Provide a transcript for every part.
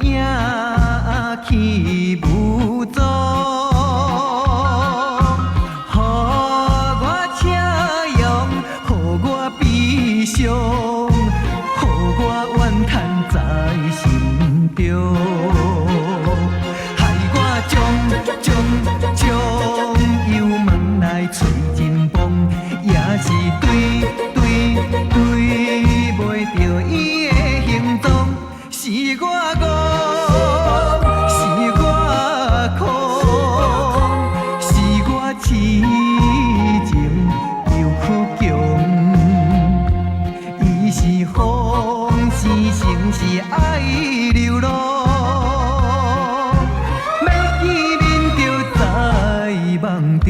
影去無蹤，予我笑容，予我悲傷，予我怨嘆在心中，害我將將將油門來吹真崩，也是對對對袂著伊的行蹤，是我戇，是我空，是我痴情又倔強。伊是風，是情是愛流浪，欲見面就在夢中。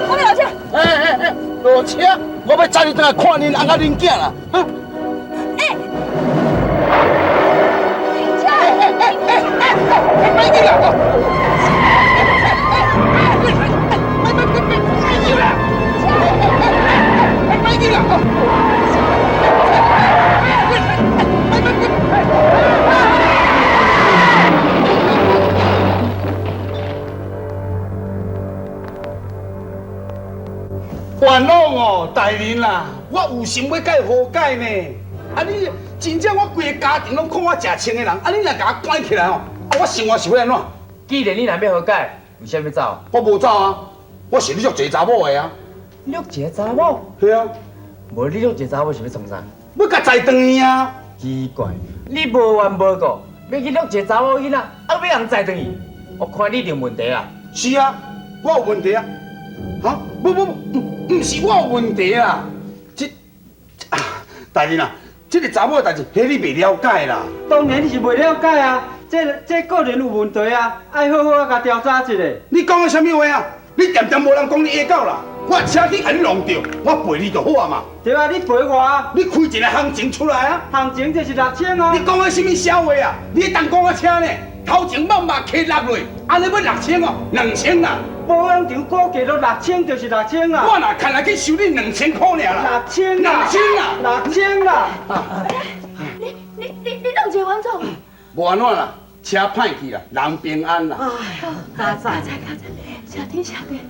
我落車。哎哎哎，落車！我欲載你轉來看恁翁仔恁囝啦。哈！欸！停車！哎哎哎哎哎，莫去啦！哎哎哎，莫莫莫莫去啦！哎，莫去啦！哎莫莫莫！元朗哦，大人啦，我有心欲共伊和解呢。啊你真正我規个家庭攏看我食穿的人，啊你若共我關起來哦，啊我生活是欲按怎？既然你若欲和解，為啥欲走？我無走啊，我是咧約一个查某的啊。約一个查某？係啊。無你約一個查某是欲創啥？欲共載轉去啊。奇怪，你無緣無故欲去約一個查某囡仔，啊欲予人載轉去？我看你一定有問題啊。是啊，我有問題啊。哈？不不不，毋是我有問題啊。這啊，大人啊，這個查某的代誌，彼你袂了解啦。當然是袂了解啊，這這個人有問題啊，愛好好啊共調查一下。你講的啥物話啊？你恬恬無人講你下狗啦，我車去共你弄著，我賠你就好啊嘛。對啊，你賠我啊。你開一個行情出來啊。行情就是六千啊。你講的啥物痟話啊？你會當講我車呢？頭前蠓目溪落落，按呢欲六千哦，2000啦。保養場估價都六千，就是六千啦。我若牽來去收你2000塊爾啦。六千啦。兩千啦。六千啦。你你你你弄一個冤總？無按怎啦，車歹去啦，人平安啦。哎，佳哉佳哉，謝天謝地。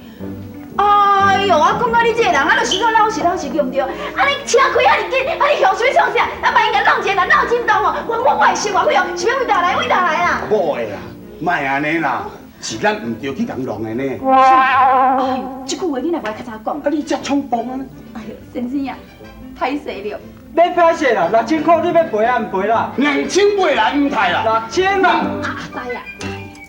哎喲，我感覺你這個人，啊，就是煞老實老實對毋對？啊，你車開遐爾緊，啊，你向水創啥？啊，萬一共弄一個人腦震盪哦，我我我的生活費哦，是欲為佗來為佗來啊？無的啦，莫按呢啦，是咱毋對去共弄的呢。哎喲，這句話你若無愛較早講。啊，你遮衝動按呢？哎喲，先生啊，歹勢了。免歹勢啦，六千塊你欲賠啊毋賠啦？兩千買來毋刣啦。六千啦。阿呆啊，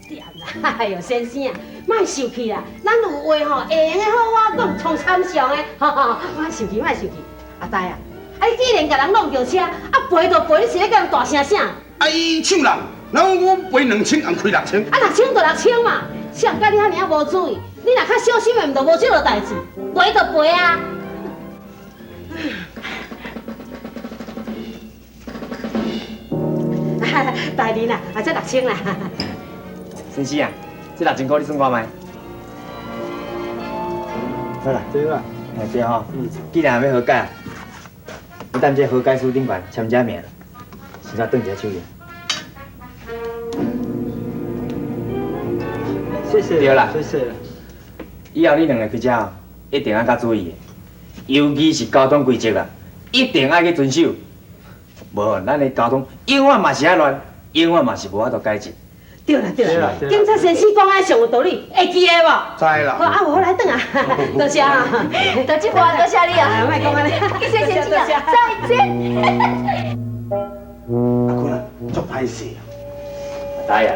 掂啦，哎喲，先生啊，莫受氣啦，咱有話吼，會用的好好講，創參詳的，哈哈，莫受氣，莫受氣。阿呆啊，啊你既然共人弄著車，啊賠就賠，你是咧共人大聲啥？啊伊搶人，然後我賠兩千，共開六千。啊六千就六千嘛，誰教你遐爾仔無注意？你若較小心的，毋就無這落代誌，賠就賠啊。大人啊，啊這六千啦。先生啊，這六千塊你算看覓？好啦，對啦，哎對吼，既然欲和解，你踮這和解書頂懸簽這名，先來轉一下手印。謝謝。對啦，謝謝。以後你兩个開車一定愛較注意的，尤其是交通規則啦，一定愛去遵守。無，咱的交通永遠嘛是愛亂，永遠嘛是無法度解決。對啦對啦，警察先生講的上有道理，會記得無？知啦。好，啊，我來轉啊，多謝啊，多謝我，多謝你啊。莫講按呢，謝謝先生，再見。阿坤啊，足歹勢啊！阿呆啊，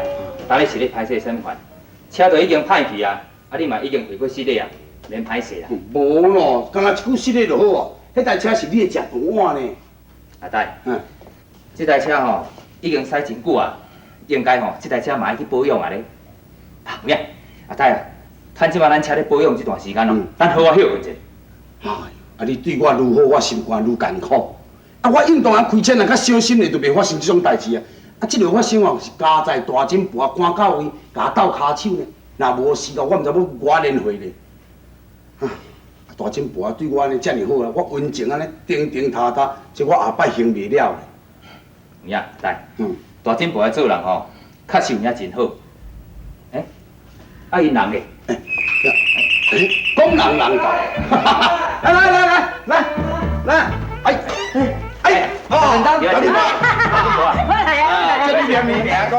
到底是咧歹勢啥物款？車都已經歹去啊，啊你嘛已經悔過失禮啊，免歹勢啦。無咯，敢若一句失禮就好哦。彼台車是你的食飯碗呢。阿呆，這台車吼已經駛真久啊，應該吼這台車嘛愛去保養啊咧。啊，有影，阿呆啊，趁這擺咱車咧保養這段時間哦，咱好好歇睏一下。哎，啊你對我愈好，我心肝愈艱苦。啊，啊，我應當啊開車若較小心咧，就袂發生這種代誌啊。啊，這个發生哦，是佳哉大金婆趕到位，共鬥跤手呢。若無事哦，我毋知欲偌連回咧。啊，大金婆對我按呢遮爾好啊，我溫情按呢叮叮踏踏，這我後擺還袂了咧。有影，來，大進步的做人吼，確實有影真好。欸，啊𪜶人咧？欸，講人人到，來來來來來來，哎哎，哦，大進步，我來啊，這你念你念講。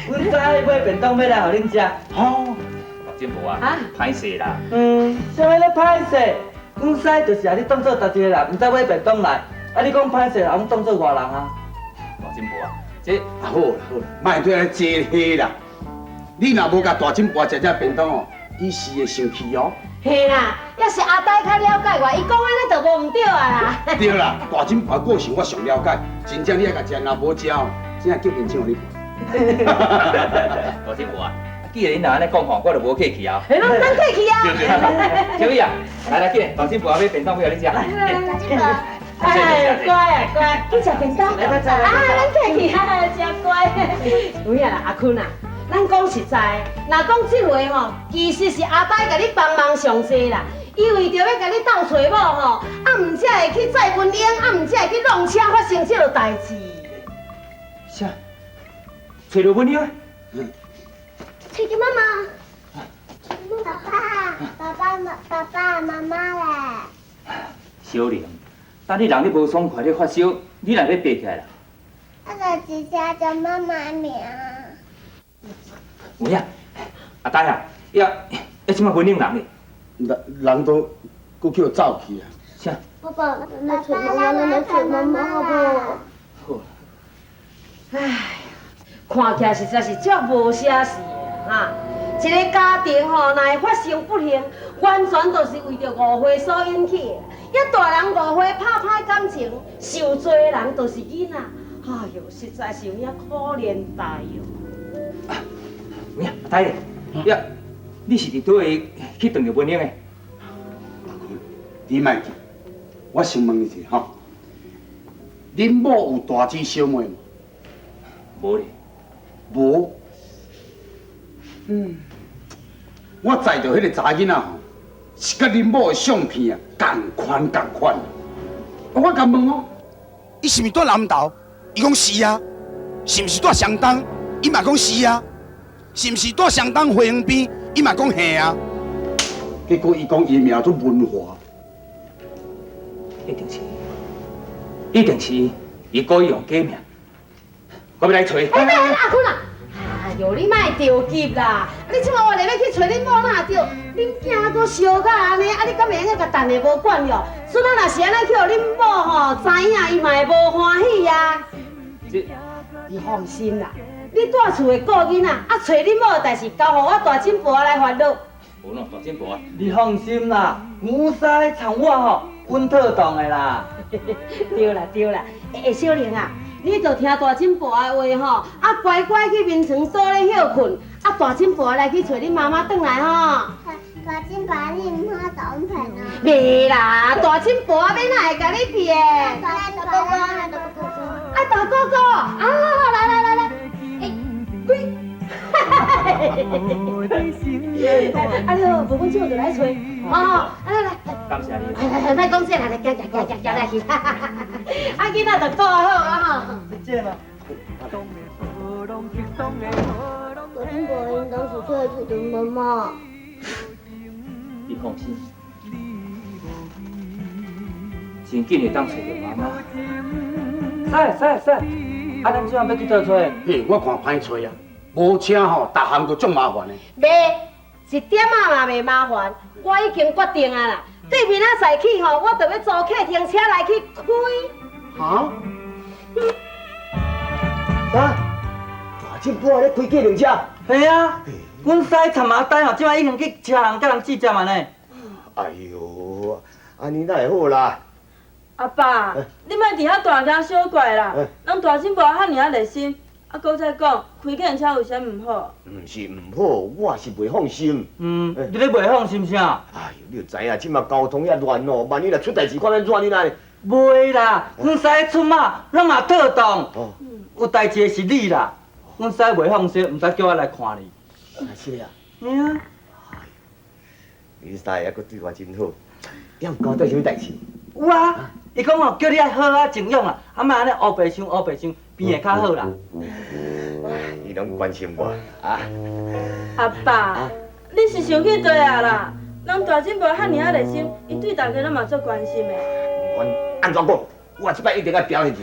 阮早買便當欲來予恁食。哦，大進步啊，歹勢啦。嗯，啥物咧歹勢？阮師就是予你當做頭一個人，毋知買便當來。啊，你講歹勢，予阮當做外人啊？大進步啊，這啊好啦好啦，莫對來這彼啦。你若無共大進步食這便當哦，伊是會生氣哦。嘿啦，抑是阿呆較了解我，伊講按呢就無毋對啊啦。對啦，大進步個性我上了解，真正你愛共食，若無食哦，真正叫面請予你。大進步啊，既然恁若按呢講吼，我就無客氣啊。嘿，咱客氣啊。對對。小雨啊，來來緊，大進步啊買便當欲予你食。來來來，大進步。哎，乖啊乖，去食便當。啊，咱客氣，真乖。有影啦，阿坤啊，咱講實在，若講這話吼，其實是阿呆共你幫忙上濟啦。伊為著欲共你鬥揣某吼，啊，毋才會去載文英，啊，毋才會去弄車發生這個代誌。啥？揣著文英？揣著媽媽。爸爸，爸爸媽，爸爸媽媽咧。小玲，當你人咧無爽快咧發燒，你若欲爬起來啦？我就只寫著媽媽名。有影，阿呆啊，遐遐這馬文英人咧？人人都閣去予走去啊！啥？爸爸，來揣媽媽，來揣媽媽好無？好。唉，看起來實在是足無寫實的哈！一个家庭吼，若會發生不幸，完全就是為著誤會所引起的。遐大人誤會拍歹感情，受罪的人就是囡仔。哎喲，實在是有影可憐哉喲！有影，阿呆咧，呀，你是佇佗位去撞著文英的？阿坤，你莫急，我先問你一下吼，恁某有大姊小妹無？無咧。無。嗯，我載著彼个查囡仔吼，是佮恁某的相片啊，仝款仝款。我共問哦，伊是毋是住南投？伊講是啊。是毋是住雙東？伊嘛講是啊。是毋是住雙東花園邊？伊嘛講嘿啊。結果伊講伊名做文華，一定是，一定是伊故意用假名，我欲來揣。欸，阿坤啊，哎喲，你莫著急啦！你這馬我咧欲去揣恁某哪會著？恁囝閣燒甲按呢，啊你敢會用共等下無管了？孫仔若是按呢去予恁某吼知影，伊嘛會無歡喜啊。你放心啦，你蹛厝的顧囡仔，啊揣恁某的代誌交予我大進婆來煩惱。無喏，大進婆啊！你放心啦，牛師參我吼穩妥當的啦。對啦對啦，欸小玲啊，你就聽大進婆的話吼，啊乖乖去眠床倒咧歇睏，啊大進婆來去揣恁媽媽轉來吼。大進婆，你毋好當騙啊！袂啦，大進婆欲哪會共你騙？大哥哥，大哥哥。啊，大哥哥，啊，來來來來，欸，鬼，哈哈哈哈哈！啊，你好，無阮這就來揣，哦，啊來來，感謝你。來來，莫講這啦，來，行行行行行來去，哈哈哈哈！啊，囡仔就顧好啊吼。這嘛。大進婆𪜶當時出來揣著媽媽。你放心，真緊會當揣著媽媽。使使使，啊，咱這馬欲去佗揣？嘿，我看歹揣啊，無車吼，逐項都足麻煩的。袂，一點仔嘛袂麻煩，我已經決定啊啦。對明仔載起吼，我就欲租客停車來去開。哈？啊？大進婆咧開計程車？嘿啊，阮師參阿呆吼，這馬已經去車行佮人試駕嘛呢。哎喲，按呢哪會好啦？阿爸，你莫佇遐大驚小怪啦。人大進婆遐爾仔熱心，啊，閣再講，開計程車有啥毋好？毋是毋好，我是袂放心。嗯，你咧袂放心啥？哎喲，你就知影，這馬交通遐亂哦，萬一若出代誌，看欲按怎你若。袂啦，阮师出马拢嘛妥当。有代志的是你啦，阮师袂放心，毋知叫我来看你。是啊。嘿啊。恁师还阁对我真好，伊有交代啥物代志？有啊，伊讲哦，叫你爱好好静养啦，啊，莫按呢乌白想乌白想，变会较好啦。伊拢关心我啊。阿爸，你是想去佗啊啦？人大婶婆遐尔仔热心，伊对大家拢嘛足关心的。阮按怎讲？我这摆一定爱表现一下。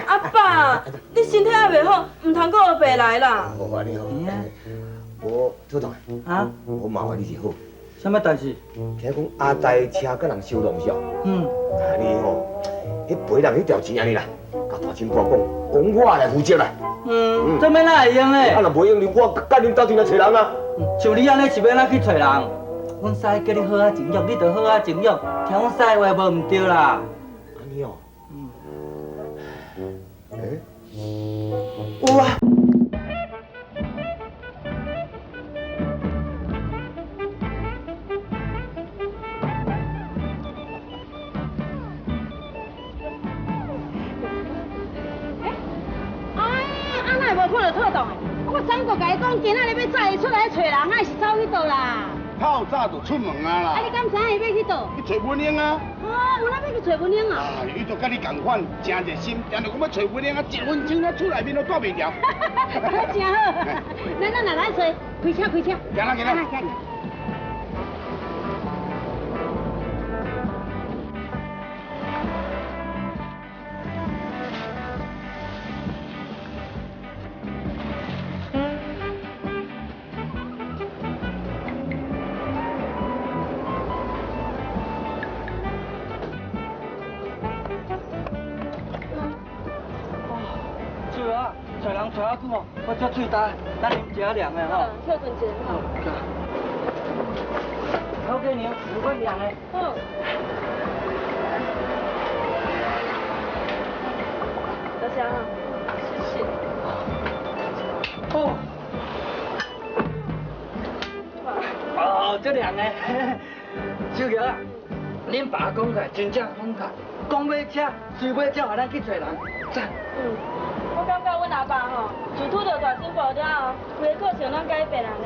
阿爸，你身体还袂好，毋通阁乌白来啦。好啊，你好。我祖宗啊，我麻烦你一好。啥物代志？听讲阿呆车佮人相撞是哦。嗯。啊，你吼，彼赔人彼条钱按呢啦，共大婶婆讲，讲我来负责啦。嗯，这欲哪会用咧？啊，若袂用，我佮恁斗阵来揣人啊。像你按呢是欲按怎去揣人？阮师叫你好好静养，你著好好静养，听阮师的话无毋对啦。按呢哦。嗯。欸？有啊。我早就共伊讲，今仔日欲载伊出来揣人，还是走去佗啦？透早就出门啊啦！啊，你敢知影伊欲去佗？去揣文英啊！哦，有哪欲去揣文英啊？啊，伊就佮你仝款，真热心，定定讲欲揣文英啊，一分钟啊，厝内面都住袂牢。真好，咱咱来揣，开车开车。行啦行啦。我这喙焦，咱啉一下凉的吼。歇困一下吼。好，给你，有够凉的。好。多谢哈，谢谢。哦。哦，这凉的。秋桥啊，恁爸讲起来真正慷慨，讲买车，随买车，予咱去揣人，赞。嗯。我感觉阮阿爸吼，自拄著大婶婆了后，规个个性拢改变了呢。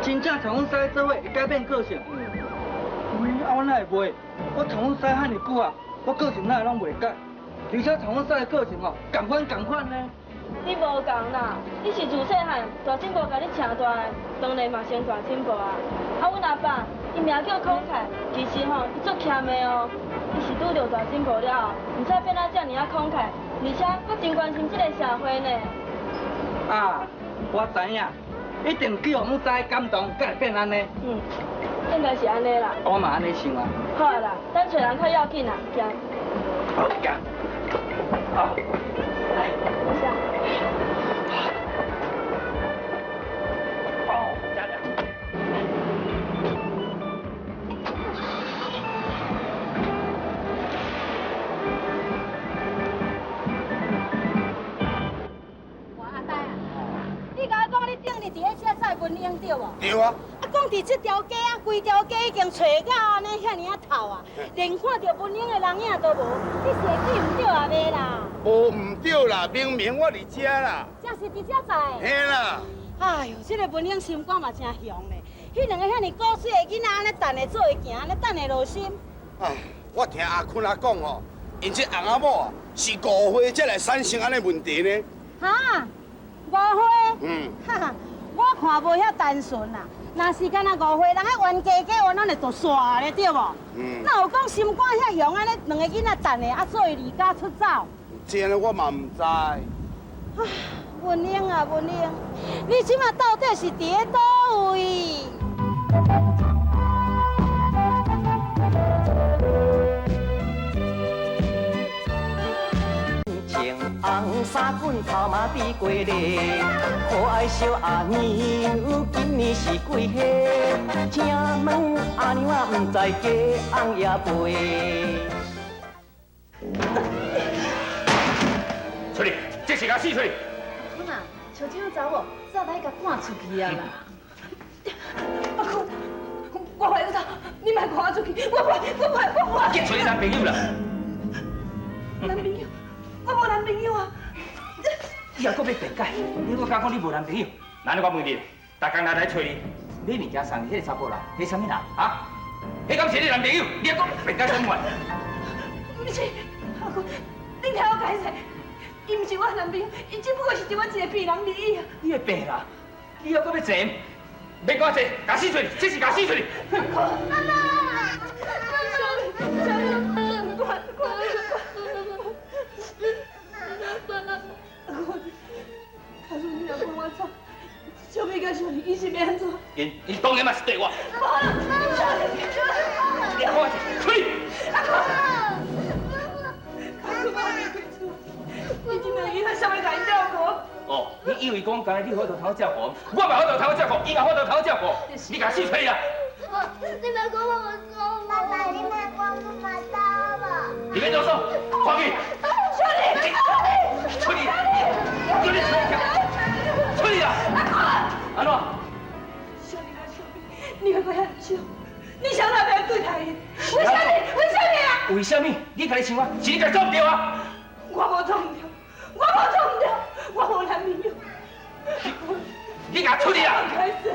真正像阮师做伙会改变个性。嗯。啊，我哪会袂？我从阮师遐尔久啊，我个性哪会拢袂改？而且从阮师的个性吼，仝款仝款呢。你无仝啦，你是自细汉大婶婆共你请大的，当然嘛先大婶婆啊。啊，阮阿爸，伊名叫慷慨，其实吼，伊足谦的哦。伊是拄著大婶婆了后，毋知变啊遮尔仔慷慨。而且阁真关心这个社会呢。啊，我知影，一定去予阮师感动，才会变按呢。嗯，应该是按呢啦。我嘛按呢想啊。好啊啦，咱揣人较要紧啦，行。好，行。好，来，多谢。哦，加油。文英对无？对啊。啊，讲伫这条街啊，规条街已经揣到按呢遐尔仔透啊，连看著文英的人影都无，你是会记毋对啊袂啦？无毋对啦，明明我伫遮啦。正是伫遮载。嘿啦。哎哟，这个文英心肝嘛真雄咧，彼两个遐尔古锥的囡仔，按呢等下做会行，按呢等下落心。哎，我听阿坤仔讲吼，𪜶这翁仔某啊是误会才来产生按呢问题呢。哈？误会？嗯。哈哈。我看无遐单纯啦，若是干焦误会，人彼冤家家冤，咱会就煞咧，对无？嗯。哪有讲心肝遐雄，按呢两个囡仔等下，啊，做伊离家出走？这个我嘛毋知。啊，文英啊，文英，你这马到底是伫咧佗位？穿红衫裙，头毛比过咧，可爱小阿娘，今年是几岁？请问阿娘啊，毋知嫁翁也未？出去，这是共死出去！阿坤啊，像这样查某，早来共赶出去啊啦！阿坤，我怀你头。你莫看我出去，我袂，我袂，我袂。去揣你男朋友啦！男朋友？我無男朋友啊！你猶閣欲辯解？你閣敢講你無男朋友？那你我問你，逐工來來揣你，買物件送你彼個查埔人，彼啥物人？啊？彼敢是你男朋友？你猶閣辯解啥物？毋是，阿公，你聽我解釋，伊毋是我男朋友，伊只不過是一我一個病人而已啊！你個病人，你猶閣欲坐？免管坐，共死出去，這是共死出去。媽媽，小美，乖乖乖。阿公，假使你若放我走，小美佮小麗伊是欲按怎？𪜶𪜶當然嘛是綴我。無啦，小麗，你看我出去。阿公，假使我離開厝，你這兩個囡仔誰欲共𪜶照顧？哦，你以為講干焦你好度通照顧，我嘛好度通照顧，伊嘛好度通照顧，你共死出去啦！你莫講我走，爸爸，你莫講我嘛走無？你免囉嗦，看去。小麗，出去，叫你出去，出去啦！按怎？小麗啊，小美，你還閣遐爾笑？你啥人欲對待伊？為啥物？為啥物啊？為啥物？你家己想啊，是你家做毋著啊？我無做毋著，我無做毋著，我無男朋友。你共出去啦！解釋，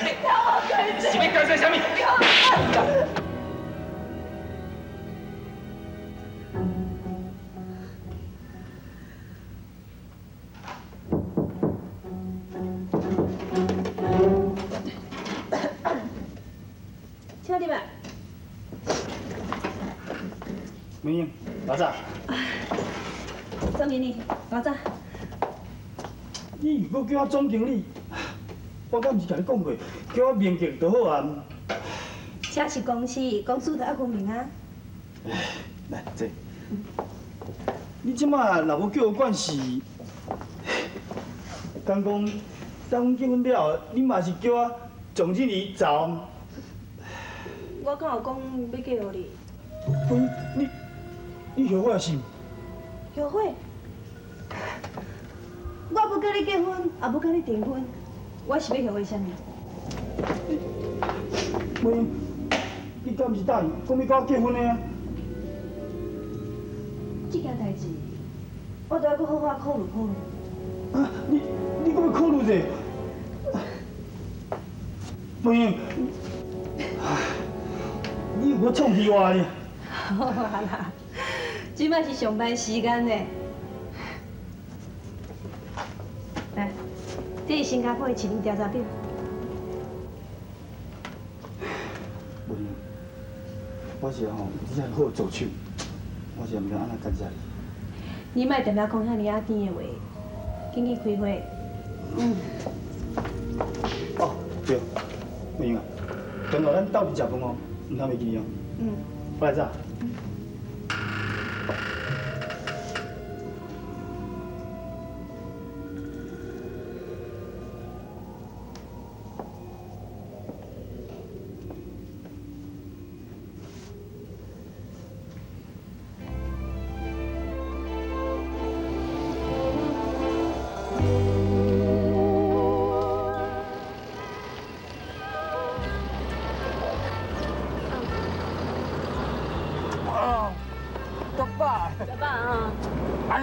你聽我解釋。是欲解釋啥物？請入來。美英，偌早？總經理，偌早？你如果叫我總經理，我敢毋是共你講過，叫我明杰就好啊。這是公司，公司就愛分明啊。來坐。你這馬若無叫我管事，敢講等阮結婚了後，你嘛是叫我總經理走？我敢有講欲嫁予你？你你後悔是？後悔？我無佮你結婚，也無佮你訂婚，我是欲後悔啥物？妹，你敢毋是答應講欲佮我結婚的啊？這件代誌，我都愛閣好好考慮考慮。啊！你你閣欲考慮者？妹，你有閣創戲我呢？好啊啦，這擺是上班時間呢。來，這是新加坡的市民調查表。無用，我是吼，你遮好做手，我是毋知按怎感謝你。你莫定定講遐爾仔甜的話，緊去開會。嗯。哦，對，美英啊，中晝咱鬥陣食飯哦，毋通袂記哦。嗯。我來早。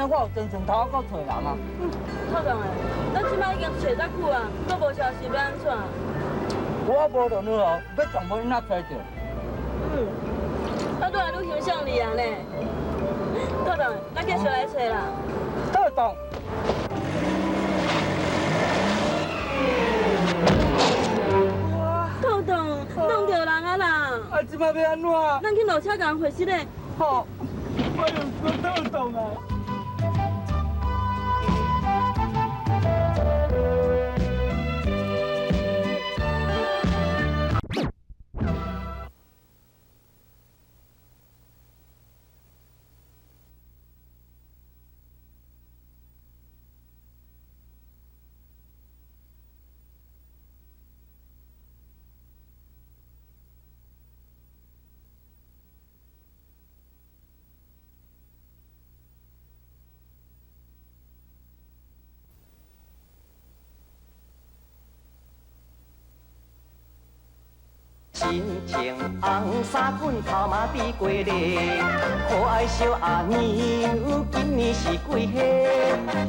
我有精神頭仔閣揣人啊！透總的，咱這擺已經揣遮久啊，閣無消息，欲按怎？我無論如何欲全部𪜶仔揣著。嗯，我愈來愈欣賞你啊呢。透總，咱繼續來揣啦。透總。透總，弄著人啊啦！啊，這擺欲按怎？咱去落車共人回失咧。好，我又閣透總啊！身穿红衫裙，头毛滴过咧，可爱小阿娘，今年是几岁？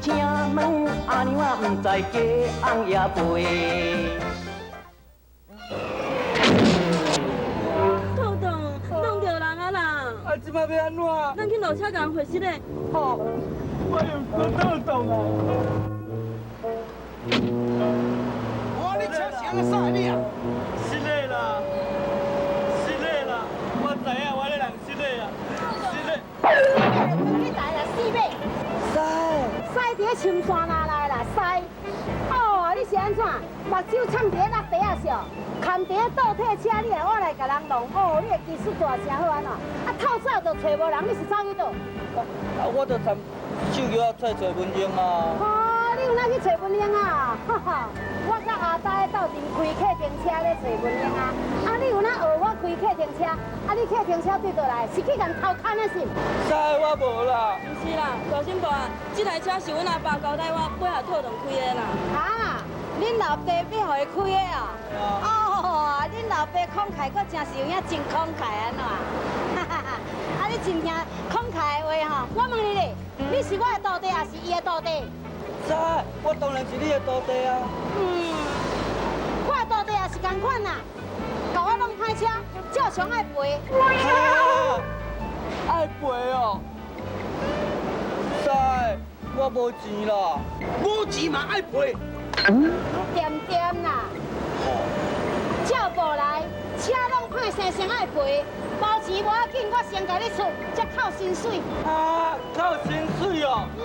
请问阿娘啊，毋知嫁翁也未？套动，弄著人啊啦！啊，这摆欲按怎？咱去落车共人回实咧。吼，我又阁套动啊！哇，你车是按怎驶你啊？失礼啦，失礼啦，我知影我这人失礼啊，失礼。你来啦，死马！驶。驶伫咧深山内来啦，驶。哦，你是按怎？目睭藏伫咧落地仔上，牵伫咧倒退车，你会我来共人弄？哦，你的技术大诚好按怎？啊，透早就揣无人，你是走去佗？啊，我就参手桥仔揣揣文英啊。哦，你有哪去揣文英啊？哈哈，我佮阿呆斗阵开客停车咧揣文英啊。啊，你有哪学我开客停车？啊，你客停车对佗来？是去共偷牵的是？师，我无啦。毋是啦，大婶婆啊，这台车是阮阿爸交代我买予套动开的啦。啊，恁老爸欲予伊开的哦？哦，恁老爸慷慨，阁真是有影真慷慨按怎？哈哈哈！啊，你真听慷慨的话吼，我问你咧，你是我的徒弟，抑是伊的徒弟？师，我当然是你的徒弟啊。嗯，我的徒弟也是仝款啦，共我弄歹车，照常爱赔。爱赔哦？师，我无钱啦。无钱嘛爱赔。恬恬啦，照步来，车弄歹势先爱赔，无钱无要紧，我先共你出，才扣薪水。啊，扣薪水哦。嗯。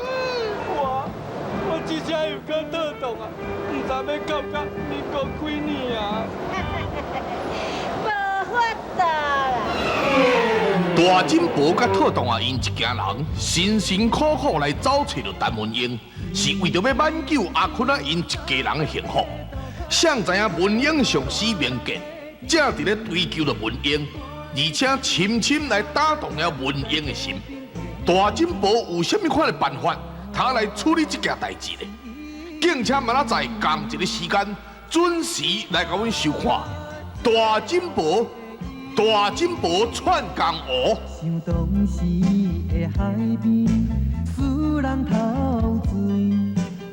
我这车又阁倒动啊，毋知欲扣到民国几年啊。无法度啦。大金婆佮套动啊，𪜶一家人辛辛苦苦来走揣著陈文英，是为著欲挽救阿坤啊𪜶一家人的幸福。谁知影文英上司明鉴，正伫咧追求著文英，而且深深来打动了文英的心。大金婆有啥物款的办法，通来处理这件代志呢？敬请明仔载仝一个时间，准时来共阮收看《大金婆》。大金婆串江湖。想当时的海边，使人陶醉，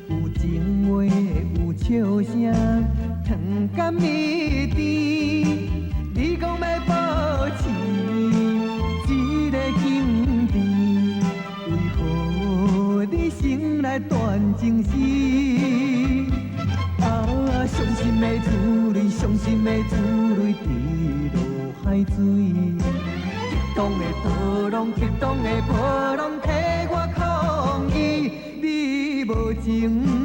有情话，有笑声，糖甘蜜甜。你讲欲保持这个境地，为何你先来断情丝？啊，伤心的珠泪，伤心的珠泪滴落海水，激动的波浪，激动的波浪，替我抗议，你无情。